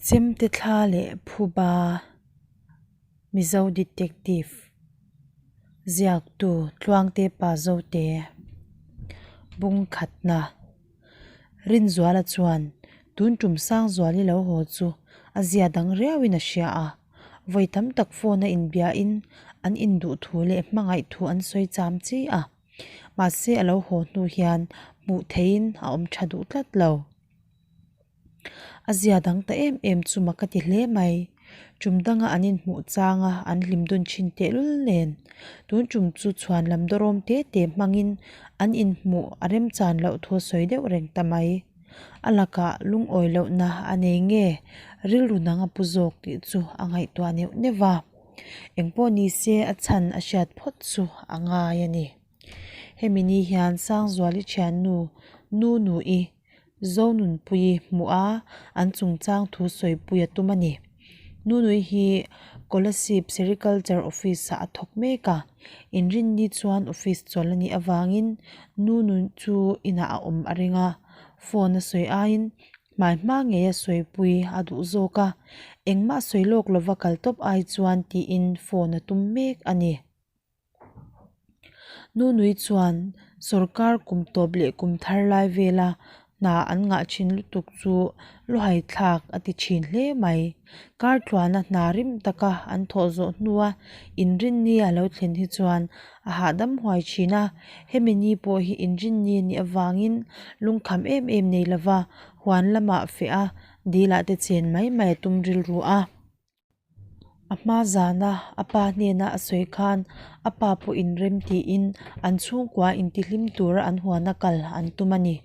Chemte thla leh phuba Mizo Detective ziaktu Tluangte Pa Zote Bungkhatna Rinzuala chuan tun tum Sangzuali lo haw chu a zia dang riauin a hria a, vawi tam tak phone a inbiain an induh thu leh hmangaih thu an sawi cham chi a, mahse a lo haw hnu hian hmuh theihin a awm tha duh tlat lo. A zia dang ta em em chu mak a ti hle mai. Tum danga an inhmuh changa an hlim dun thin tehlul nen tun tum chu chhuan lam dawrawm te te hmangin an inhmuh a remchan loh thu a sawi deuh reng ta mai. A lakah lungawi lohna a nei nge rilru nang a pu zawk tih chu a ngaihtuah neuh neuh va. Engpawh ni se a chhan a hriat phawt chu a ngai a ni. Hemi ni hian Sangzuali thiannu Nunu-i Zonunpuii hmuh a, an chungchang thu sawipui a tum a ni. Nunui hi Kolasib Sericulture Office ah a thawk mek a, inrinni chuan office chawlh a nih avangin Nunui chu inah a awm a ring a, phone a sawi aiin hmai hma ngei a sawipui a duh zawk a, engmah sawi lawk lova kal tawp ai chuan tiin phone a tum mek a ni. Nunui chuan sawrkar kum tawp leh kum thar lai vela hna an ngah thin lutuk chu luhai thlak a ti thin hle mai. Kar tluana hna rim taka an thawh zawh hnua inrinni a lo thlen hi chuan a hahdam huai thin a, hemi ni pawh hi inrinni a nih avangin lungkham em em nei lova huan lamah feh a dilah te chen mai mai a tum rilru a. A hma zana a pa hnena a sawi khan a pa pawh inrem tiin an chhungkua intihlim tura an huana kal an tum a ni.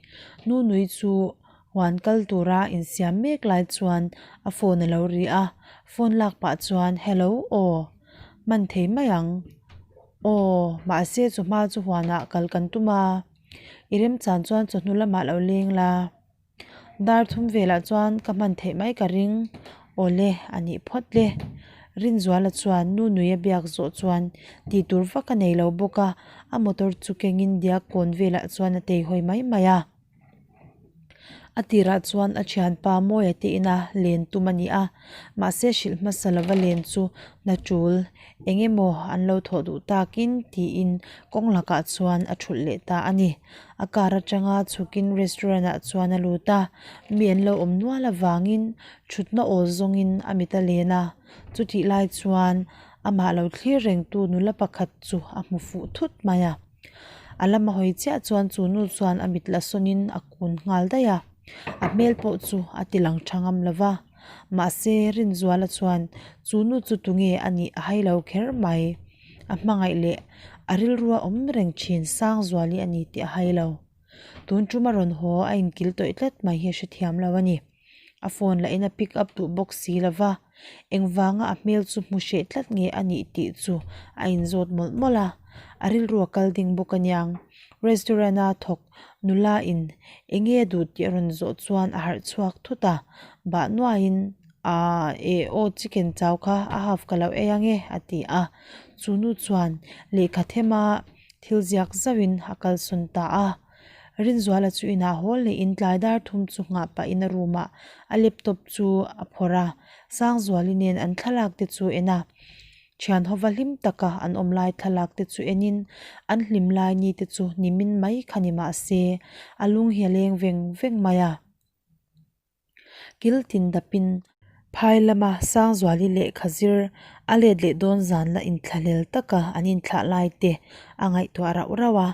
Nunui chu huan kal tura insiam mek lai chuan a phone a lo ri a, phone lak pah chuan hello aw hman thei mai ang aw mahse chawhma chu huanah kal kan tum a, i remchan chuan chawhnu lamah lo leng la. Dar thum velah chuan ka hman theih mai ka ring awle a nih phawt le. Rinzuala chuan nu nui a biak zawh chuan tih tur vak a nei lo bawk a, a motor chu kengin diak kawn velah chuan a teihawi mai mai a. A tirah chuan a thianpa Mawia te ina len tum a ni a, mahse hrilh hmasa lova len chu hna tul eng emaw an lo thawh duh takin tiin kawng lakah chuan a thulh leh ta a ni. A car atanga chhukin restaurant ah chuan a lut a, mi an lo awm nual avangin thutna awl zawngin a mit a len a, chutih lai chuan amah lo thlir rengtu nula pakhat chu a hmu fuh thut mai a. A lama hawi chiah chuan chu nu chuan a mit la sawnin a kun nghal daih a, a hmel pawh chu a ti lang tha ngam lo va, mahse Rinzuala chuan chu nu chu tunge a nih a hai lo kher mai. A hmangaih leh a rilrua awm reng thin Sangzuali a ni tih a hai lo. Tun tum a rawn haw a inkil tawih tlat mai hi a hrethiam lo a ni. A phone lahin a pick up duh bawk si lo va, engvanga a hmel chu hmu hreh tlat nge a nih tih chu a inzawt mawlh mawlh a. A rilru a kal ding bawk aniang. Restaurant a thawk nula in enge a duh tih a rawn zawh chuan a harh chhuak thut a, bah nuaiin Aaa eh aw chicken chau kha a half ka lo ei ang e a ti a, chu nu chuan lehkha thema thil ziak zauhin a kalsawn ta a. Rinzuala chu inah haw lehin tlai dar thum chu nghah pahin a room ah a laptop chu a phawrh a, Sangzuali nen an thlalak te chu en a, thian hova hlim taka an awm lai thlalak te chu enin an hlim lai ni te chu nimin mai kha ni mahse a lung hi a leng veng veng mai a. Kil tin dapin phai lama Sangzuali lehkha zir a let leh dawn zan la inthlahlel taka an inthlah lai te a ngaihtuah rauh rauh a,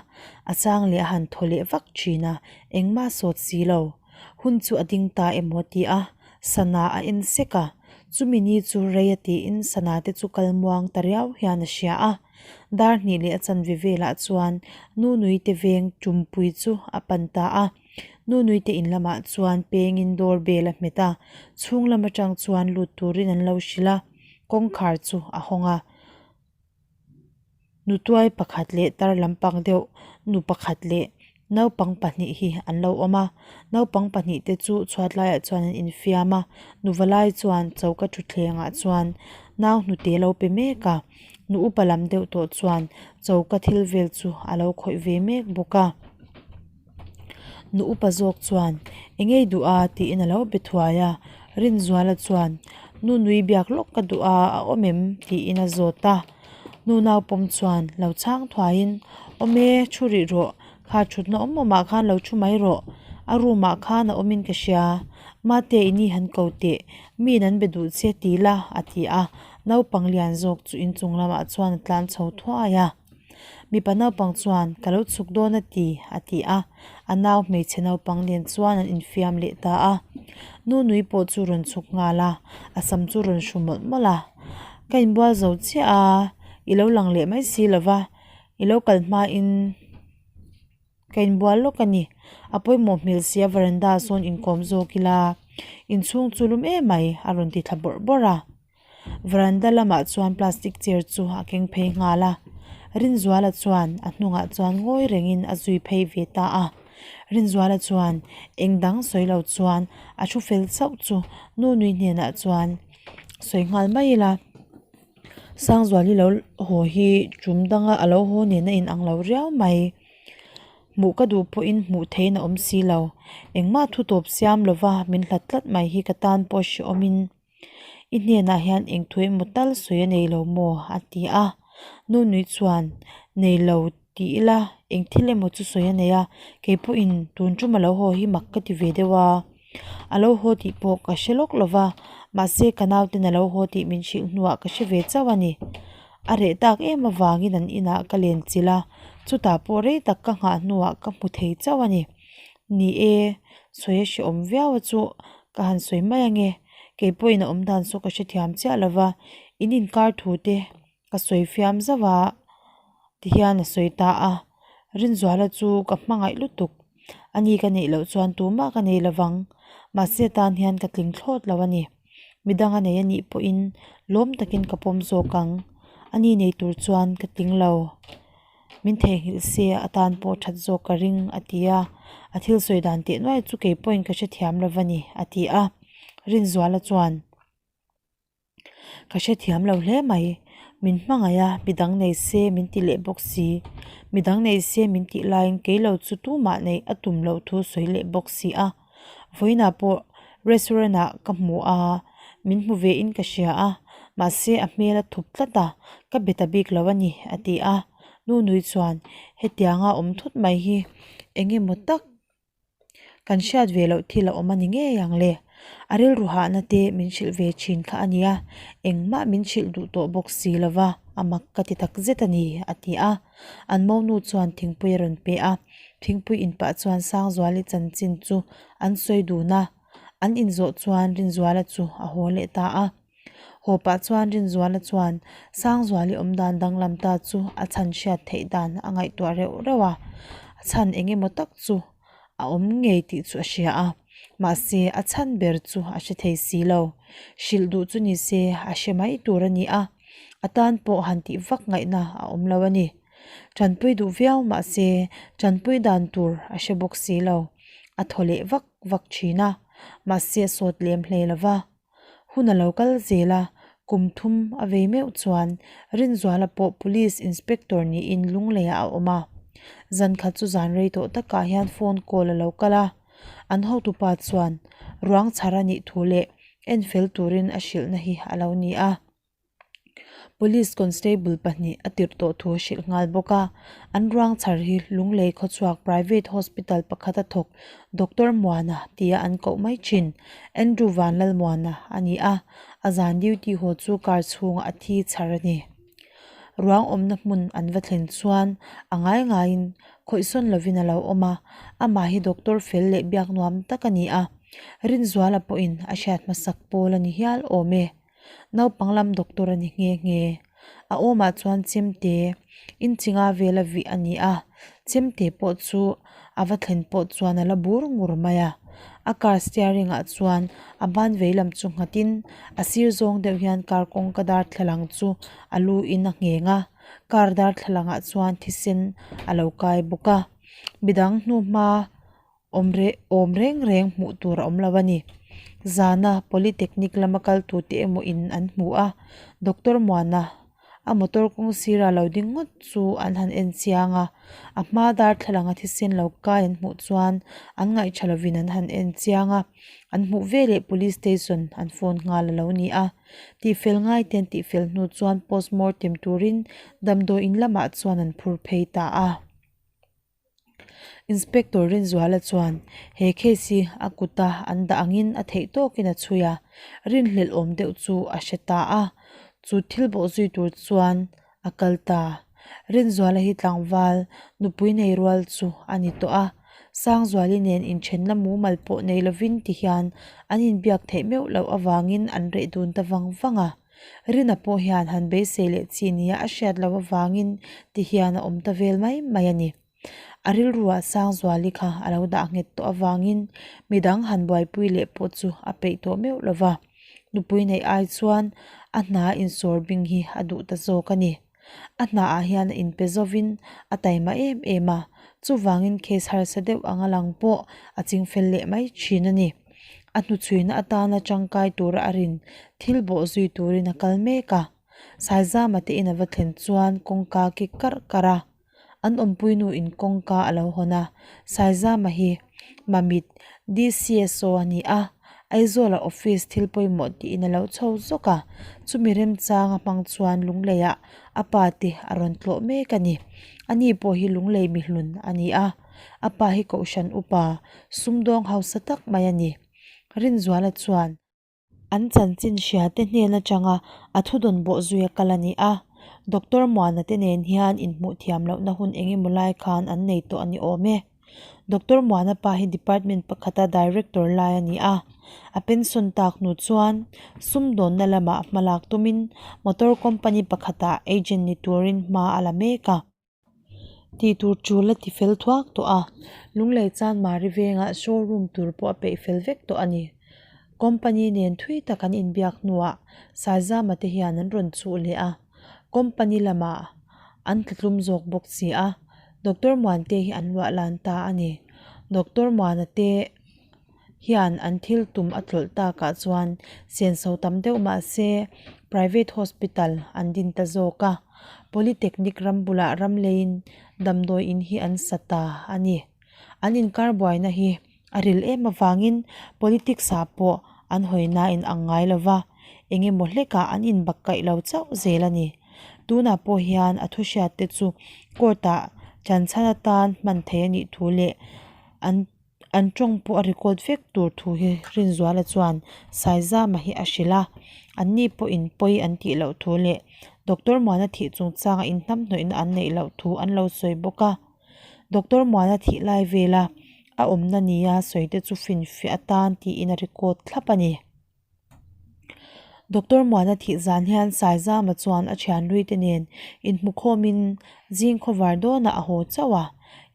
a chang leh a han thaw leh vak thin a, engmah sawt si lo. Hun chu a ding ta emaw ti a, sana a en sek a, chumi ni chu rei a tiin sana te chu kal muang ta riau hian a hria a. Dar hnih leh a chanve velah chuan Nunui te veng Tumpui chu a pan ta a. Nunui te in lamah chuan pengin door bell a hmet a, chhung lam atang chuan lut turin an lo hrilh a, kawngkhar chu a hawng a. Nutuai pakhat leh tar lampang deuh nu pakhat leh naupang pahnih hi an lo awm a, naupang pahnih te chu chhuat laiah chuan an infiam a, nu valai chuan choka thutthleng ah chuan nau hnute lo pe mek a, nu upa lam deuh tawh chuan choka thil vel chu a lo khawih ve mek bawk a. Nu upa zawk chuan eng ngei duh a tiin a lo be thuai a. Rinzuala chuan, Nu nui biak lawk ka duh a, a awm em? tiin a zawt a. Nu naupawm chuan lo chhang thuaiin, Awm e, thu rih rawh, kha thutna awm awmah khan lo thu mai rawh, a room ah khan a awmin ka hria. Mate i ni han ko teh, miin an be duh che ti la, a ti a. Naupang lian zawk chu inchung lamah chuan a tlan chho thuai a. Mipa naupang chuan, Ka lo chhuk dawn a ti, a ti a. A nau hmeichhe naupang nen chuan an infiam leh ta a. Nu nui pawh chu rawn chhuk nghal a, a sam chu rawn hru mawlh mawlh a. Ka inbual zo chiah a, i lo lang leh mai si lo va, i lo kal hmain ka inbual lawk a ni. A pawimawh hmel sia veranda sawn inkawm zawk ila, inchhung chu lum em mai, a rawn ti thla bawrh bawrh a. Veranda lamah chuan plastic chair chu a keng phei nghal a, Rinzuala chuan a hnungah chuan ngawi rengin a zui phei ve ta a. Rinzuala chuan eng dang sawi lo chuan a thu fel chauh chu Nunui hnenah chuan sawi nghal mai ila. Sangzuali lo haw hi tum danga a lo haw nen a inang lo riau mai. Hmuh ka duh pawhin hmuh theihin a awm si lo. Engmah thu tawp siam lova min hlat tlat mai hi ka tan pawh hrehawmin I hnenah hian eng thu emaw tal sawi a nei lo maw? a ti a. Nunui chuan, Nei lo tih ila eng thil emaw chu sawi a nei a, kei pawhin tun tum a lo haw hi mak ka ti ve deuh a. A lo haw tih pawh ka hre lawk lo va, mahse ka nauten a lo haw tih min hrilh hnuah ka hre ve chauh a ni. A reh tak em avangin an inah ka len chilh a, chutah pawh rei tak ka nghah hnuah ka hmu thei chauh a ni. Ni e, sawi a hrehawm viau a chu ka han sawi mai ange, kei pawhin a awm dan saw ka hrethiam chiah lo va, in inkar thu te ka sawi fiam zauh a tihian a sawi ta a, Rinzuala chu ka hmangaih lutuk, ani ka neih loh chuan tumah ka nei lo vang, mahse tan hian ka tling thlawt lo a ni, midang a nei a nih pawhin lawm takin ka pawm zawk ang, ani nei tur chuan ka tling lo. Min theihnghilh se atan pawh that zawk ka ring, a ti a. A thil sawi dan teh nuai chu kei pawhin ka hrethiam lo va ni, a ti a. Rinzuala chuan, Ka hrethiam lo hle mai. Min hmangaih a, midang nei se min ti leh bawk si. Midang nei se min tih laiin kei lo chu tumah neih a tum loh thu sawi leh bawk si a. Vawiinah pawh restaurant ah ka hmu a, min hmu ve in ka hria a, mahse a hmel a thup tlat a, ka be ta bik lo a ni a ti a. Nunui chuan hetianga awm thut mai hi eng emaw tak kan hriat ve loh thil a awm a ni ngei ang le. A rilru hahna te min hrilh ve thin kha a nia, engmah min hrilh duh tawh bawk si lo va, a mak ka ti tak zet a ni a ti a. An monu chuan thingpui a rawn pe a, thingpui in pah chuan Sangzuali chanchin chu an sawi dun a, an inzawh chuan Rinzuala chu a haw leh ta a. Haw pah chuan Rinzuala chuan Sangzuali awmdan danglam ta chu a chhan hriat theih dan a ngaihtuah reuh reuh a, a chhan eng emaw tak chu a awm ngei tih chu a hria a, mahse a chhan ber chu a hre thei si lo. Hrilh duh chu ni se a hre mai tur a ni a. A tan pawh han tih vak ngaihna a awm lo a ni. Tanpui duh viau mah se tanpui dan tur a hre bawk si lo. A thaw leh vak vak thin a, mahse a sawt lem hle lo va. Hun a lo kal zel a, kum thum a vei meuh chuan Rinzuala pawh Police Inspector niin Lungleiah a awm a. Zan khat chu zan rei tawh takah hian phone call a lo kal a, an hotupa chuan ruang chhar a nih thu leh en fel turin a hrilhna hi a lo ni a. Police constable pahnih a tirh tawh thu a hrilh nghal bawk a. An ruang chhar hi Lunglei khawchhuak private hospital pakhat a thawk Doctor Muana tia an koh mai thin Andrew Vanlalmuana a ni a, a zan duty haw chu car chhungah a thi chhar a ni. Ruang awmna hmun an va thlen chuan a ngai ngaiin khawihsawn lovin a lo awm a, amah hi doctor fel leh biak nuam tak a ni a, Rinzuala pawhin a hriat hmasak pawl a ni hial awm e. Naupang lam doctor a ni nghe nghe. A awmah chuan chemte inchhinga vela vih a ni a, chemte pawh chu a va thlen pawh chuan a la bur ngur mai a. A car steering ah chuan a ban vei lam chu nghat in a sir zawng deuh hian car kawngka darthlalang chu a lu in a ngheng a, car darthlalang ah chuan thisen a lo kai bawk a, midang hnuhma awm reh awm reng reng hmuh tur a awm lo a ni. Zana polytechnic lama kal tute emaw in an hmu a, Doctor Muana. A motor kawng sira lo ding ngawt chu an han en chiang a, a hma darthlalang a thisen lo kai an hmuh chuan an ngaihṭha lovin an han en chiang a, an hmuh veleh police station an phone nghal a lo ni a. Tihfel ngai te an tihfel hnu chuan postmortem turin damdawi in lamah chuan an phur phei ta a. Inspector Rinzuala chuan he case hi a kuta an dah angin a theih tawkin a chhui a, rinhlelh awm deuh chu a hre ta a, chu thil bawh zui tur chuan a kal ta. Rinzuala hi tlangval nupui nei rual chu a ni tawh a, Sangzuali nen inthenna mumal pawh nei lovin ti hian an inbiak theih meuh loh avangin an reh dun ta vang vang a. Rina pawh hian han beisei leh chi nia a hriat loh avangin ti hian a awm ta vel mai mai a ni. A rilruah Sangzuali kha a lo dah nghet tawh avangin midang han buaipui leh pawh chu a peih tawh meuh lo va, nupui neih ai chuan a hna insawr bing hi a duh ta zawk a ni. A hnaah hian a inpe zovin a taima em em a, chuvangin case harsa deuh anga lang pawh a chingfel leh mai thin a ni. A hnuchhuina atana tangkai tura a rin thil bawh zui turin a kal mek a, Saizama te in a va thlen chuan kawngka kik karh karh a, an awmpui nu in kawngka a lo hawn a, Saizama hi Mamit DCSO a ni a, Aizawla office thil pawimawh tiin a lo chho zawk a, chumi remchanga hmang chuan Lungleiah a pa te a rawn tlawh mek a ni. Ani pawh hi Lunglei mihlun a ni a, a pa hi Kohhran upa sumdawng hausa tak mai a ni. Rinzuala chuan. An chanchin hria te hnen atanga a thudawn bawh zui a kal a ni a, Doctor Muana te nen hian inhmuh thiam lohna hun eng emaw lai khan an nei tawh a ni awm e. Doctor Muana pa hi department pakhata director lai a ni a, a pension tak hnu chuan sumdawnna lamah hma lak tumin motor company pakhatah agent ni turin hma a la mek a. Tih tur tul a ti fel thuak tawh a, Lunglei Chanmari vengah show room tur pawh a peih fel vek tawh a ni. Company nen thui tak an inbiak hnuah Saizama te hian an rawn chhuh leh a, company lamah an tlatlum zawk bawk si a, Doctor Muante hi an luah lan ta a ni. Doctor Muana te hian an thil tum a tlawlh takah chuan senso tam deuh mah se private hospital an din ta zawk a, polytechnic ram bulah ram leiin damdawi in hi an sa ta a ni. An inkar buaina hi a ril em avangin politics ah pawh an hawina in ang ngai lo va, eng emaw hlekah an inbakkaih lo chauh zel a ni. Tunah pawh hian a thu hriat te chu court ah chanchhan atan hman theih a nih thu leh an. An tawng pawh a record vek tur thu hi Rinzuala chuan Saizama hi a hrilh a, anni pawhin pawi an tih loh thu leh Doctor Muana thih chungchanga inhnamhnawihna an neih loh thu an lo sawi bawk a. Doctor Muana thih lai vela a awmna nia sawi te chu finfiah atan tiin a record thlap a ni. Doctor Muana thih zan hian Saizama chuan a thianhlui te nen inhmukhawmin zing khawvar dawnah a haw chauh a,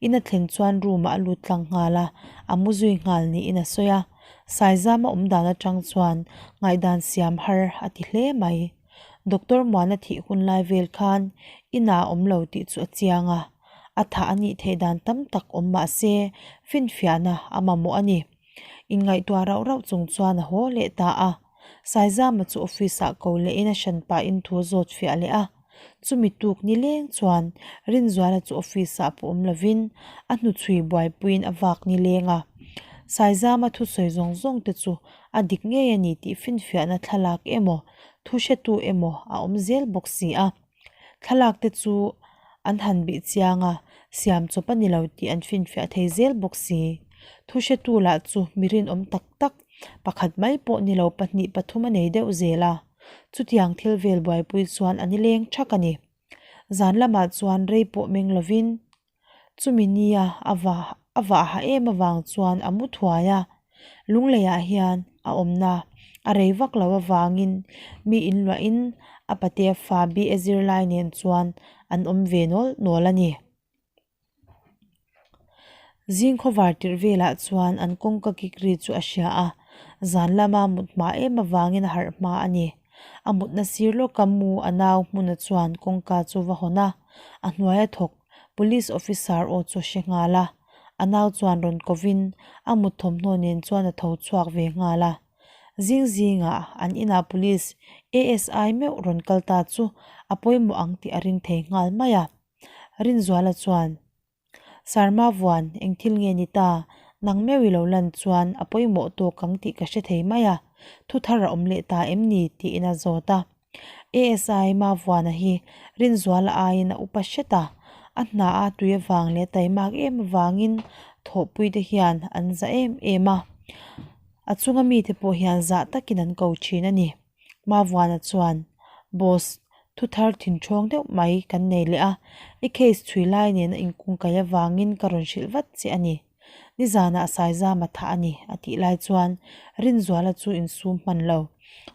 in a thlen chuan room ah a lut tlang nghal a, a mu zui nghal niin a sawi a. Saizama awm dan atang chuan ngaihdan siam har a ti hle mai. Doctor Muana thih hun lai vel khan inah a awm lo tih chu a chiang a, a thah a nih theih dan tam tak awm mah se finfiahna a mamawh a ni. Inngaihtuah rauh rauh chung chuan a haw leh ta a. Saizama chu office ah ko lehin a hran pahin thu a zawt fiah leh a. Chumi tuk ni leng chuan Rinzuala chu office ah pawh awm lovin a hnuchhui buaipuiin a vak ni leng a. Saizama thusawi zawng zawng te chu a dik ngei a ni tih finfiahna thlalak emaw thu hretu emaw a awm zel bawk si a. Thlalak te chu an han bih chiang a, siam chawp a ni lo tih an finfiah thei zel bawk si. Thu hretu lah chu mi rinawm tak tak, pakhat mai pawh ni lo pahnih pathum a nei deuh zel a. Chutiang thil vel buaipui chuan a nileng thak a ni. Zan lamah chuan rei pawh meng lovin Chumi nia a va a vah ha em avang chuan a mu thuai a, Lungleiah hian a awmna a rei vak lo avangin mi inluahin a patea fa BA zirlai nen chuan an awm ve nawl nawl a ni. Zing khawvar tirh velah chuan an kawngka kik ri chu a hria a, zan lama mut hma em avangin a harh hma a ni. A mutna sir lawka mu a nau hmuna chuan kawngka chu va hawn a, a hnuaia thawk Police officer aw chu a hre nghal a, a nau chuan rawn kovin a mut thawmhnaw nen chuan a tho chhuak ve nghal a. Zing zingah an inah Police ASI meuh rawn kal ta chu a pawimawh ang tih a ring thei nghal mai a. Rinzuala chuan, Sarma vuan, eng thil nge ni ta? Nang meuh i lo lan chuan a pawimawh tawk ang tih ka hre thei mai a, thu thar a awm leh ta em ni? tiin a zawt a. ASI Mavuana hi Rinzuala aiin a upa hret a, a hna a tui avang leh taimak em avangin thawhpuite hian an za em em a, a chunga mite pawh hian zah takin an ko thin a ni. Mavuana chuan, Boss, thu thar thinthawng deuh mai kan nei leh a, i case chhui lai nen a inkungkaih avangin ka rawn hrilh vat che a ni. Nizanah Saizama thah a ni, a tih lai chuan Rinzuala chu insum hman lo.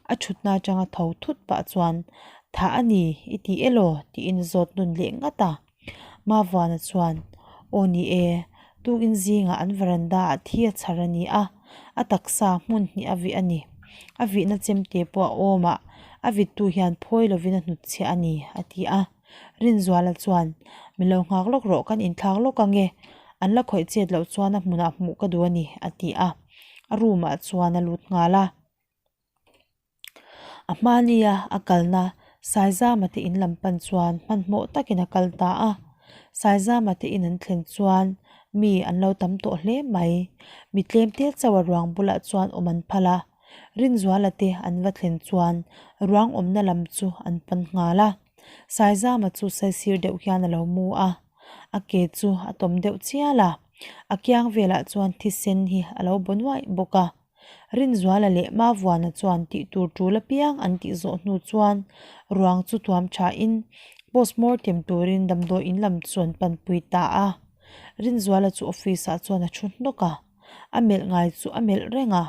A thutna atanga tho thut pah chuan, Thah a ni, i ti elaw? tiin zawt nun leh ngat a. Mavuana chuan, Aw ni e, tukin zingah an veranda ah thi a chhar a ni a, a taksa hmun hnih a vih a ni. A vihna chemte pawh a awm a, a vittu hian phawi lovin a hnutchhiah a ni, a ti a. Rinzuala chuan, Min lo nghak lawk rawh, kan inthlak lawk ange. An la khawih chet loh chuan a hmunah hmuh ka duh a ni, a ti a. A room ah chuan a lut nghal a. A hmania a kalna Saizama te in lam pan chuan hmanhmawh takin a kal ta a. Saizama te in an thlen chuan mi an lo tam tawh hle mai. Mi tlem te chauh a ruang bulah chuan awm an phal a. Rinzuala te an va thlen chuan ruang awmna lam chu an pan nghal a. Saizama chu saisir deuh hian a lo mu a, a ke chu a tawm deuh chial a, a kiang velah chuan thisen hi a lo baw nuaih bawk a. Rinzuala leh Mavuana chuan tih tur tul apiang an tih zawh hnu chuan ruang chu tuam thain postmortem turin damdawi in lam chu an panpui ta a. Rinzuala chu office ah chuan a thu hnawk a, a melh ngai chu a melh reng a.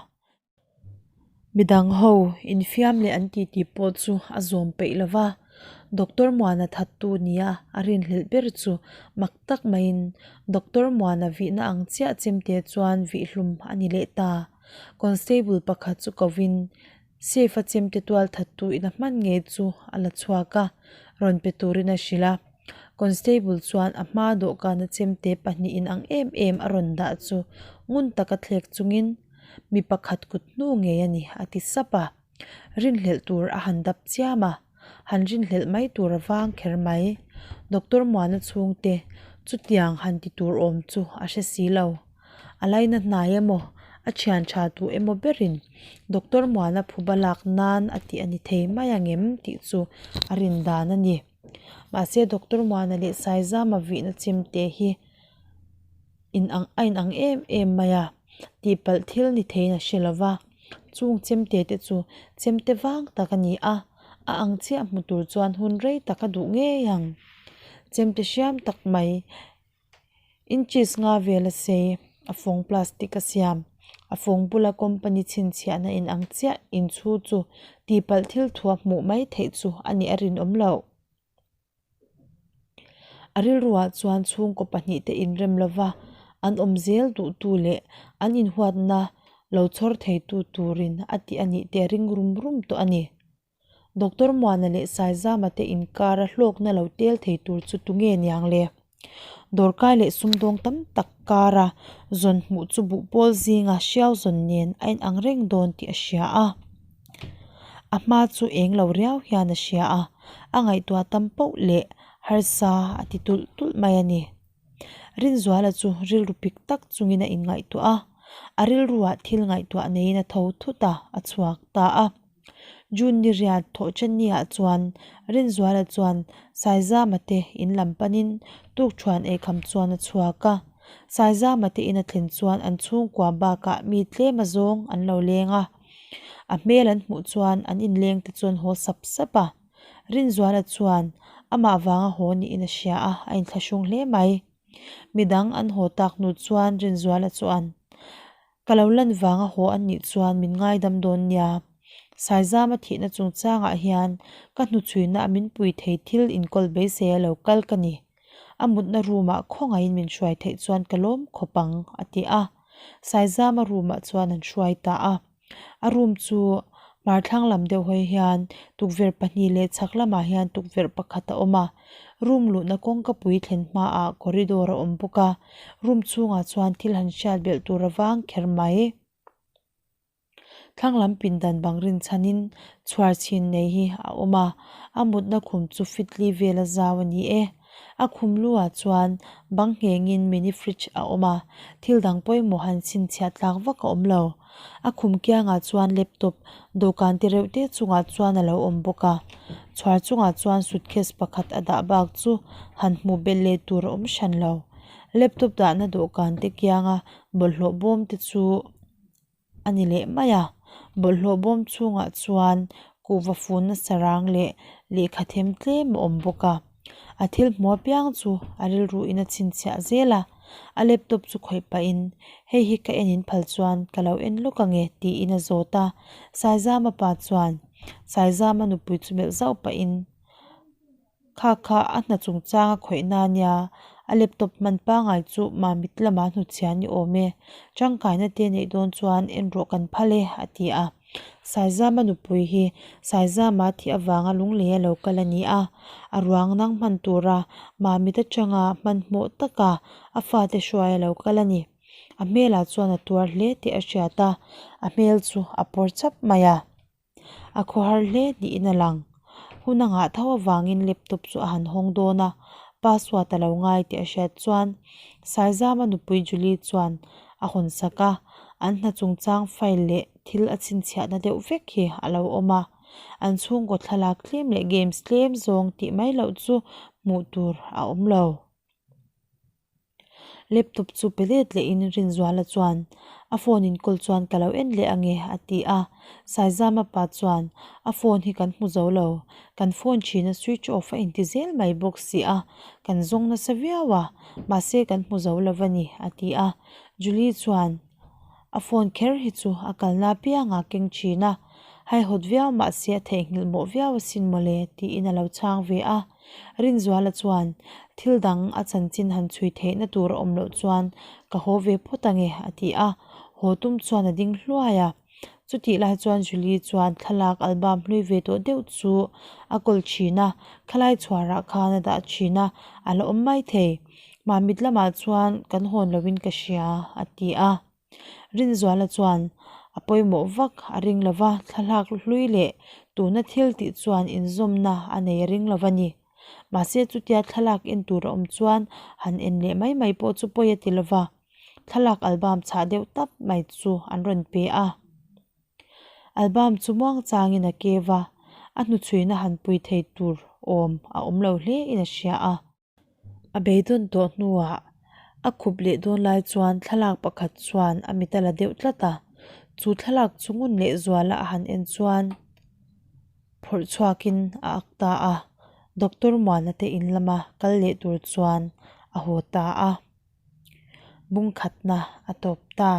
Midang ho infiam leh an titi pawh chu a zawm peih lo va, Doctor Muana thattu nia a rinhlelh ber chu mak tak maiin Doctor Muana vihna ang chiah chemte chuan vihhlum a ni leh ta. Constable pakhat chu kovin safe a chemte tual thattu in a hman ngei chu a la chhuak a, rawn pe turin a hrilh a. Constable chuan a hma dawhkana chemte pahnihin ang em em a rawn dah chu ngun taka thlek chungin, Mi pakhat kut hnu ngei a ni, a ti sap a. Rinhlelh tur a han dap chiam a, han rinhlelh mai tur a vang kher mai. Doctor Muana chhungte chutiang han ti tur awm chu a hre si lo. A laina hnai emaw, a thian tha tu emaw berin Doctor Muana phuba lak nan a tih a ni thei mai ang em tih chu a rin dan a ni. Mahse Doctor Muana leh Saizama vihna chimte hi inang a inang em em mai a, tihpalh thil ni theiin a hre lo va, chung chemte te chu chemte vang tak a ni a, a ang chiah hmu tur chuan hun rei tak a duh ngei ang. Chemte hriam tak mai inches nga vel a sei a fawng plastic a siam, a fawng bula company chhinchhiahna inang chiah inchhu chu tihpalh thil thuah hmuh mai theih chu a nih a rinawm loh. A rilruah chuan chhungkaw pahnihte inrem lova an awm zel duhtu leh an inhuatna lo chhawr theitu turin a tih a nih te a ring rum rum tawh a ni. Doctor Muana leh Saizama te inkara hlawkna lo tel thei tur chu tunge niang le? Dawrkai leh sumdawng tam tak kara zawn hmuh chu buhpawl zinga hriau zawn nen a inang reng dawn tih a hria a. A hma chu eng lo riau hian a hria a, a ngaihtuah tam poh leh harsa a ti tulh tulh mai a ni. Rinzuala chu rilru pik tak chungin a inngaihtuah a, a rilruah thil ngaihtuah neiin a tho thut a, a chhuak ta a. June ni riat thawh chen ni ah chuan Rinzuala chuan Saizama te in lam panin tukṭhuan eikham chuan a chhuak a. Saizama te in a thlen chuan an chhungkua bakah mi tlem a zawng an lo leng a. A hmel an hmuh chuan an inleng te chuan haw sap sap a. Rinzuala chuan amah vanga haw niin a hria a, a inthlahrung hle mai. Midang an haw tak hnu chuan Rinzuala chuan, Ka lo lan vanga haw an nih chuan min ngaidam dawn nia. Saizama thihna chungchangah hian ka hnuchhuina a min pui thei thil inkawl beisei a lo kal ka ni. A mutna room ah khawngaihin min hruai theih chuan ka lawm khawp ang, a ti a. Saizama room ah chuan an hruai ta a. A room chu hmarthlang lam deuh hawi hian tukverh pahnih leh chhak lamah hian tukverh pakhat a awm a. Room luhna kawngka pui thlen hmaah corridor a awm bawk a. Room chhungah chuan thil han hriat belh tur a vang kher mai. Thlang lam pindan bang rinchhanin chhuar chhin nei hi a awm a, a mutna khum chu feet li vela zau a ni e. A khum lu ah chuan bang nghengin mini fridge a awm a, thil dang pawimawh han chhinchhiah tlak vak a awm lo. A khum kiangah chuan laptop dawhkan te reuh te chungah chuan a lo awm bawk a, chhuar chungah chuan suitcase pakhat a dah bak chu han hmuh belh leh tur a awm hran lo. Laptop dahna dawhkan te kianga bawlhhlawh bawm te chu a ni leh mai a, bawlhhlawh bawm chhungah chuan kuhva funna sarang leh lehkha them tlem a awm bawk a, a thil hmuh apiang chu a rilru in a chhinchhiah zel a, a laptop chu khawih pahin hei hi ka en in phal chuan ka lo en lawk ange tiin a zawt a, Saizama pa chuan Saizama nupui chu melh zauh pahin. Kha kha a hna chungchang a khawih na nia, a laptop hman pangai chu Mamit lamah hnutchhiah ni awm e, tangkaina te neih dawn chuan en rawh kan phal e, a ti a. Saizama nupui hi Saizama thih avanga lunglei a lo kal a ni a, a ruang nang hman tura Mamit atanga hmanhmawh taka a fate hruai a lo kal a ni. A hmelah chuan a tuar hle tih a hriat a, a hmel chu a pawr chap mai a. A khawhar hle niin a lang. Hun a nghah tho avangin laptop chu a han hawng dawn a, password a lo ngai tih a hriat chuan Saizama nupui Julie chuan a hawn sak a, an hna chungchang file leh thil a chhinchhiahna deuh vek hi a lo awm a. An chhungkaw thlalak tlem leh games tlem zawng tih mai loh chu hmuh tur a awm lo. Laptop chu pe let lehin Rinzuala chuan a phone in kawl chuan ka lo en leh ange a ti a, Saizama pa chuan a phone hi kan hmu zo lo, kan phone thin a switch off a inti zel mai bawk si a, kan zawng nasa viau a, mahse kan hmu zo lo a ni a ti a, Julie chuan a phone kher hi chu a kalna apiangah a keng thin a, haihawt viau mahse a theihnghilh mawh viau asin mawle tiin a lo chhang ve a. Rinzuala chuan, Thil dang a chanchin han chhui theihna tur a awm loh chuan ka haw ve phawt ange, a ti a. Haw tum chuan a ding hluai a. Chutih lai chuan Julie chuan thlalak album hlui ve tawh deuh chu a kawl thin a, khalai chhuarah khan a dah thin a, a la awm mai thei. Mamit lamah chuan kan hawn loin ka hria, a ti a. Rinzuala chuan a pawimawh vak a ring lo va, thlalak hlui leh tuna thil tih chuan inzawmna a nei a ring lo va ni. Mahse chutia thlalak en tur a awm chuan han en leh mai mai pawh chu pawi a ti lo va, thlalak album chhah deuh tap mai chu an rawn pe a. Album chu muang changin a keu va, a hnuchhuina han pui thei tur awm a awm lo hle in a hria a. A beidawn tawh hnuah a khup leh dawn lai chuan thlalak pakhat chuan a mit a la deuh tlat a, chu thlalak chu ngun leh zuala a han en chuan phawrh chhuakin a ak ta a, Doctor Muana te in lama kal leh tur chuan a haw ta a, bung khatna a tawp ta.